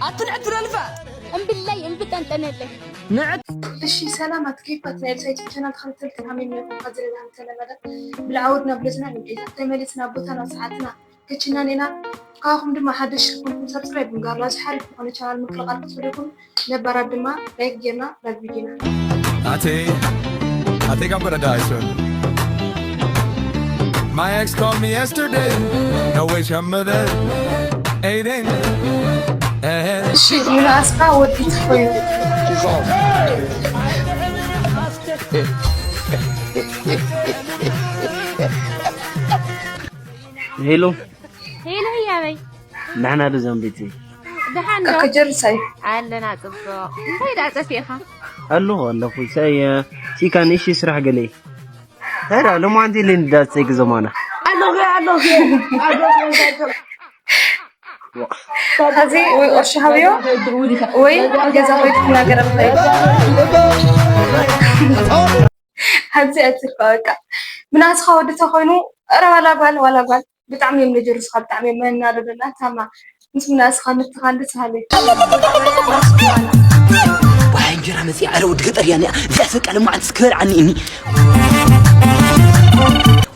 ኣትንዕት ረልፋ እምብለይ እምብጠንጠነለይ ንዕት እሺ ሰላም ኣትኬፋት ናይ ሳይት ቻናል ተኸታተልቲ ሃሚም ነኩም ከዝረዳ ተለመደ ብልዓውድ ናብ ለዝና ንዴታ ተመሊስና ቦታና ሰዓትና ክችናን ኢና። ካብኹም ድማ ሓደሽ ዝኾንኩም ሳብስክራይብ ምግባር፣ ኣብዚ ሓሪፍ ዝኾነ ቻናል ምቅልቃል ክትኽእሉ ይኹን። ነባራት ድማ ላይክ ጌርና ናብ ቪዲዮና። I think, I think I'm gonna die soon. My ex called me yesterday. No way, I'm there. Aiden. And እሺ ዮናስካ ወዲ ትኾይኑ ሄሎ ሄሎ ህያበይ ንሕና ዶ ዘንቢቲ ደሓን ዶ ከጀርሳይ ኣለና ፅቡቕ እንታይ ደኣ ጠፊእኻ ኣለኹ ኣለኹ ሳይ ሲካ ንእሺ ስራሕ ገለ ሄዳ ለማንቲ ልንዳት ጸግ ዘማና ኣለኹ ኣለኹ ሕዚ ወይ ቅርሺ ሃብዮ ወይ ኣብ ገዛ ኮይድኩም ናገር ንኸይድ ሓንቲ እያ ትልካ በቃ ምናስኻ ወዲ ተኮይኑ ረ ዋላ ጓል ዋላ ጓል ብጣዕሚ እዮም ነጀርሱኻ ብጣዕሚ እዮም መናደደና ታማ ምስ ምናስኻ ንትኻል ደስ ሃለ ዋይ እንጀራ መፅያ ኣረ ወዲ ገጠር እያ እዚኣ በቃ ለማዓንትስ ክበልዓኒ እኒ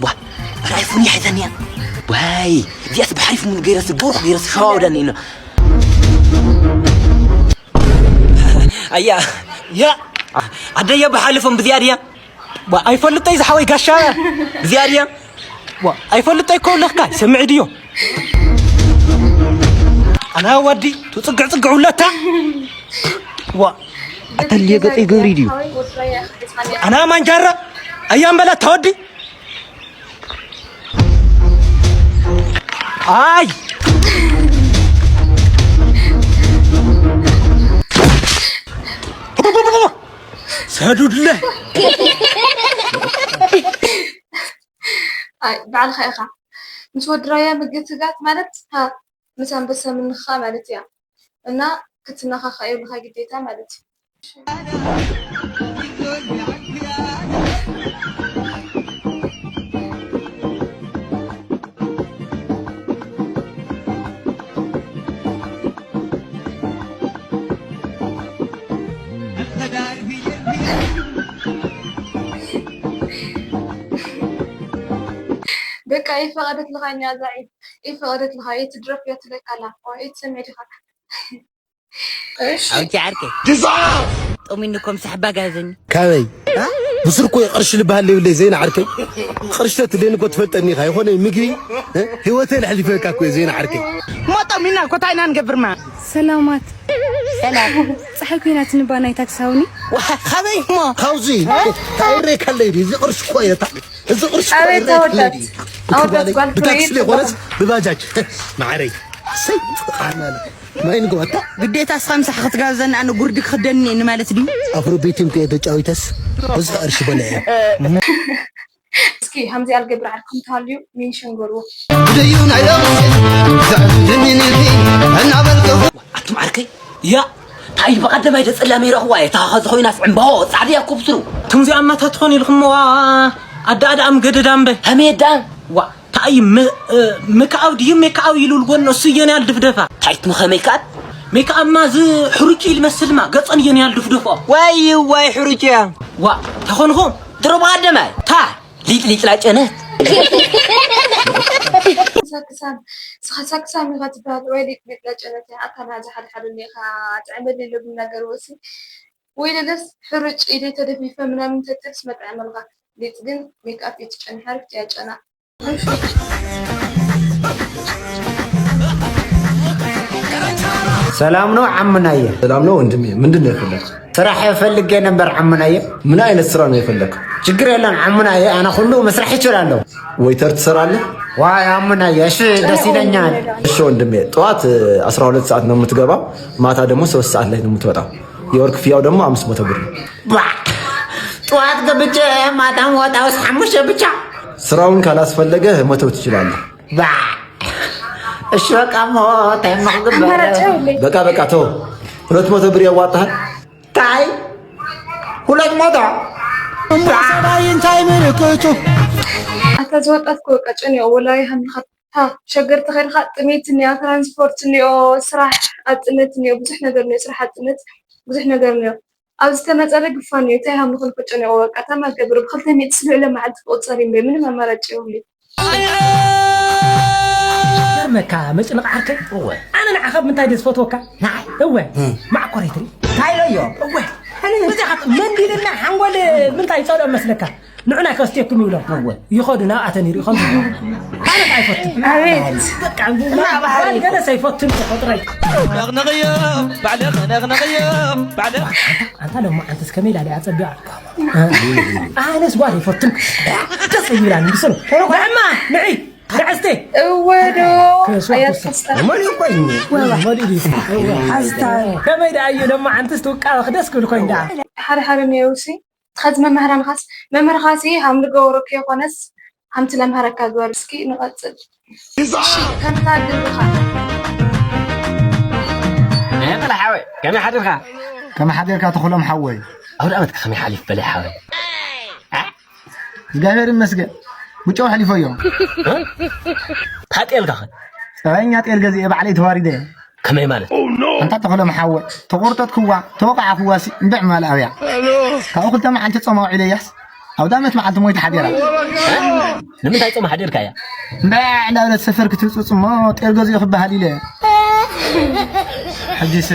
ዋ ራይፉን ይሕዘኒ እያ ዋይ እዚኣስ ብሓሪፍ ምን ገይረስ ጎርፍ ገይረስ ሸዋውዳኒ ኢና ኣያ ያ ኣደየ ብሓልፎም ብዚያ ድያ ኣይፈልጠይ ዝሓወይ ጋሻ ብዚያ ድያ ኣይፈልጠይ እኮ ኣለካ ይሰምዕ ድዮ ኣና ወዲ ትፅግዕ ፅግዕ ውለታ ዋ ኣተልየ ገፀይ ገብሪ ድዩ ኣና ማንጃራ ኣያም በላ ተወዲ ኣይ ሰዱድለ ባዕልኻ ኢኻ ምስ ወዲ ራያ ምግትጋት ማለት ምስ ኣንበሳ ምንኻ ማለት እያ እና ክትነኻኸ የብልኻ ግዴታ ማለት እዩ በቃ ይፈቐደት ልኻኛ እዛ ዒድ ይፈቐደት ልኻ የትድረፍ እያ ትለካ ኣላ ኦይ ትሰምዕ ዲኻ ኣውቲ ዓርከይ ጠሚኒ ኮም ሳሕባ ጋዘኒ ካበይ ብስርኮ ቅርሺ ልበሃል ዘይብለይ ዘይና ዓርከይ ቅርሺ ተትልየኒ እኮ ትፈልጠኒ ኢኻ ይኾነ ምግቢ ህይወተይ ለሕሊፈካ እኮ ዘይና ዓርከይ ሞጦ ሚና ኮታይና ንገብርማ ሰላማት ሰላም ፀሓይ ኮይናት ንባ ናይ ታክሲ ሃውኒ ካበይ ሞ ካብዚ ታይሬ ካለይ እዚ ቅርሺ እኮ የታ እዚ ቅርሺ ኣቤት ተወዳት ኣወዳት ጓል ብታክሲ ዘይኮነስ ብባጃጅ ማዕረይ ሰይ ቃና ማይ ንግባታ ግዴታ እስኻ ምሳሕ ክትጋብዘኒ ኣነ ጉርዲ ክኽደኒ እየ ማለት ድዩ ኣፍሮ ቤት እንተ ተጫዊተስ ብዙሕ ቅርሺ በለ እየ እስኪ ከምዚ ኣልገብር ዓርኩም ተሃልዩ ሜንሽን ገርዎ ግደዩ ናይ ሎምስ ዘዕብድኒ ንልኪ እናበልከ ኣቱም ዓርከይ ያ ታይ ብቐደማይ ደጸላም ይረኽዋ እየ ታኻ ዝኾይናስ ዕምባሆ ጻዕዲ እያ ኩብስሩ ከምዚኣ ማታ ትኾን ኢልኹምዋ ኣዳኣዳኣም ገደዳ እምበ ከመየዳ ዋ ታይ መክኣብ ድዩ ሜክኣብ ኢሉ ልጎን እሱ እየን ያል ድፍደፋ ታይት ምኸ ሜክኣብ ሜክኣብ ማ ዝ ሕሩጭ ኢል መስል ማ ገጸን እየን ያል ድፍደፋ ወይ ወይ ሕሩጭ እያ ዋ ተኾንኹ ድሮ ብቐደማይ ታ ሊጥ ሊጥ ላጨነት ሳክሳም ኢኻ ትበሃል ወይ ሊጥ ሊጥ ላጨነት እያ ኣታ ናዚ ሓደ ሓደ እኒኻ ጥዕመል የለብን ነገር ወሲ ወይ ለለስ ሕሩጭ ኢደይ ተደፊፈ ምናምን ተትልስ መጥዐመልካ ሊጥ ግን ሜክኣፕ እዩ ትጨንሕ ሓሪፍ እያ ጨና ሰላም ነው ዓምናየ ሰላም ነው ወንድሜ ምንድን ነው የፈለግ ስራሕ ፈልጌ ነበር ዓምናየ ምን አይነት ስራ ነው የፈለግ ችግር የለም ዓምናየ አነ ሁሉ መስራሕ ይችላለሁ ወይተር ትሰራለህ ዋይ ዓምናየ እሺ ደስ ይለኛል እሺ ወንድሜ ጠዋት አስራ ሁለት ሰዓት ነው የምትገባው ማታ ደግሞ ሶስት ሰዓት ላይ ነው የምትወጣው የወር ክፍያው ደግሞ አምስት መቶ ብር ነው። ጠዋት ገብቼ ማታ ምወጣውስ ሓሙሽተ ብቻ። ስራውን ካላስፈለገ መተው ትችላለህ። እሺ በቃ ሞ ታይም ክግበር። በቃ በቃ ተው። ሁለት መቶ ብር ያዋጣሃል። ታይ ሁለት መቶ እምባ ሰማይ እንታይ ምልክቱ ኣታ ዝወጣት እኮ በቃ ጨኒኦ ወላሂ ሃምልኻ ሃ፣ ሸገር ተኸድካ ጥሜት እኒኦ፣ ትራንስፖርት እኒኦ፣ ስራሕ ኣጥነት እኒኦ፣ ብዙሕ ነገር እኒኦ፣ ስራሕ ኣጥነት ብዙሕ ነገር እኒኦ። ኣብዚ ተመጸለ ግፋን እዩ። እንታይ ሃም ንኹን ከጨነቆ በቃ። ተማገብር ብክልተ ሚእቲ ስልዕ ለመዓልቲ ክቁጸር እምበይ ምንም ኣማራጭ የብሉ። ገርመካ መጭንቕ ዓርከይ። እወ። ኣነ ንዓኻ ብምንታይ ድየ ዝፈትወካ? ንዓይ? እወ። እም። ማዕኮረይ ትርኢ? እንታይ ኢለዮ? እወ። እዚኣ መንዲልና ሓንጎል ምንታይ ይጸልኦ መስለካ? ንዑ ናይ ከስትየኩም ይብሎም። እወ። ይኸዱ ናብኣተን ይርኢ ከም ኣነ ኣይፈትን። ኣቤት። በቃ ናብኣተን ገለ ሰይፈትን ተፈጥረይ። ነቕነቕዮ፣ ባዕልኽ ነቕነቕዮ፣ ባዕልኽ። ኣንታ ሎማዓንተስ ከመይ ኢላ ድያ ጸቢቓ? ኣነስ ጓል ይፈትን። ደስ ይብላኒ ብስሩ። ንዕማ ንዒ ንዕስቲ። እወ ዶ ከሱ ኣያት ከሱ። ከስታ መሊኡ እኮ እዩ። መሊኡ እዩ። ሓዝታ ከመይ ደኣ እዩ ሎማዓንትስ ትውቃበ ክደስ ክብል ኮይኑ ደኣ። ሓደ ሓደ ነየውሲ ኸዚ መምህራንኻስ መምህርኻሲ ሃም ዝገበረኩ የኾነስ ሃምቲ ለምሃረካ ግበር። እስኪ ንቐጽል። እሺ ከምታ ድልኻ ነቀለ ሓወይ ከመይ ሓድርካ? ከመይ ሓደርካ ተኽሎም ሓወይ? ኣውደ ዓመትካ ከመይ ሓሊፍ በለይ ሓወይ? እግዚኣብሔር ይመስገን፣ ብጨው ኣሕሊፈዮ። ታጤልካ ኸ? ፀባይኛ ጤል ገዚኤ ባዕለይ ተዋሪደ። ከመይ ማለት? ኣንታ ተኽሎም ሓወይ፣ ተቆርጠጥክዋ ተወቃዕክዋሲ እምብዕ ማል ኣብያ። ካብኡ ክልተ መዓልቲ ፆም ኣውዒለያስ ኣውደ ዓመት መዓልቲ ሞይተ ሓዲራ። ንምንታይ ጾም ሓዲርካ እያ? እምብዕ እንዳበለት ሰፈር ክትፅፅ እሞ ጤል ገዚኦ ክበሃል ኢለ። ሕጂስ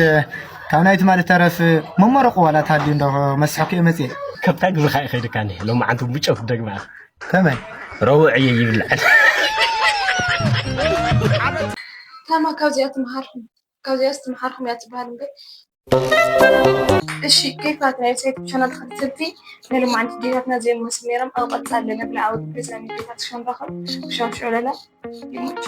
ካብ ናይ ትማሊ ተረፍ መመረቑ ዋላ ተሃልዩ እንዶ መስሕኩ እየ መፅየ። ከብታ ግብርካ እዩ ከይድካ እኒሀ ሎማዓንቲ ብጨው ክትደግማ። ከመይ? ረቡዕ እየ ይብልዐን። ታማ ካብዚኣ ትምሃርኩም ካብዚኣስ ትምሃርኩም እያ ትበሃል እምበር። እሺ ኬፋት ናይ ዩቱብ ቻናል ተኸታተልቲ ናይ ሎማዓንቲ ዴታትና እዚኦም መስሉ ነይሮም። ኣብ ቀፃሊ ነብላ ዓወት ብዛሚ ዴታት ሽንረኸብ። ክሻው ሽዑለላ ይሙች።